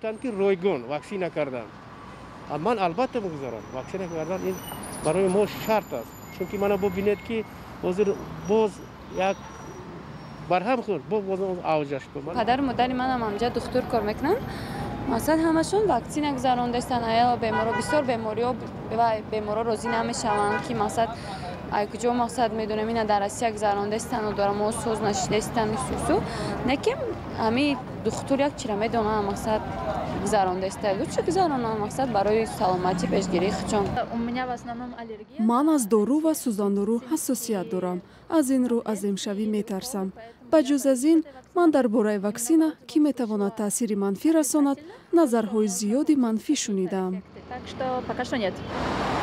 Гуфтанд, ки ройгон ваксина кардан. Ман албатта мегузарам. Ваксина кардан ин барои мо шарт аст, чунки мана бубинед, ки ҳозир боз як барҳам хӯрд, боз авҷаш. Падару модари манам ҳамҷа духтур кор мекунанд. Масалан, ҳамашон ваксина гузарондастанд. Ая беморо бисёр бемориҳо ва беморо розӣ намешаванд, ки мақсад ай куҷо, мақсад медонем, ина дар Россия гузарондастану дора мо соз нашидастан сусу неки ҳами духтур як чира медонам, мақсад гузарондаста, лучше гузаронанд, мақсад барои саломатӣ, пешгирии худшон. Ман аз дору ва сӯзандору ҳассосият дорам, аз ин рӯ аз эмшавӣ метарсам. Ба ҷуз аз ин, ман дар бораи ваксина, ки метавонад таъсири манфӣ расонад, назарҳои зиёди манфӣ шунидаам.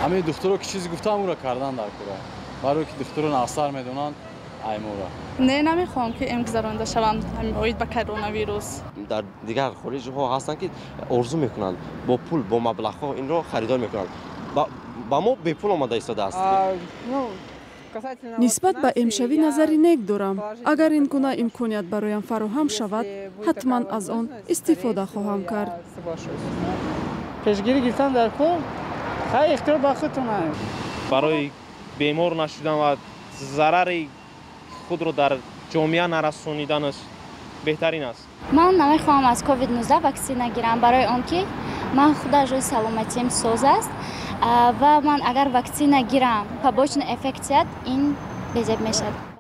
Ҳамин духтуро ки чизе гуфтаам, ӯро кардан дар кора, барое ки духтурон аксар медонанд аймора. Не, намехоҳам, ки эм гузаронда шавам оид ба коронавирус. Дар дигар хориҷҳо ҳастанд, ки орзу мекунанд, бо пул, бо маблағҳо инро харидор мекунанд. Ба мо бепул омада истодааст. Нисбат ба эмшавӣ назари нек дорам. Агар ин гуна имконият бароям фароҳам шавад, ҳатман аз он истифода хоҳам кард. Пешгирӣ гирифтан дар кор, хай, ихтиёр ба худтон. Барои бемор нашудан ва зарари худро дар ҷомеа нарасониданаш беҳтарин аст. Ман намехоҳам аз COVID-19 ваксина гирам, барои он ки ман худаш рӯи саломатиам соз аст ва ман агар ваксина гирам, побочный эффект ин безеб мешавад.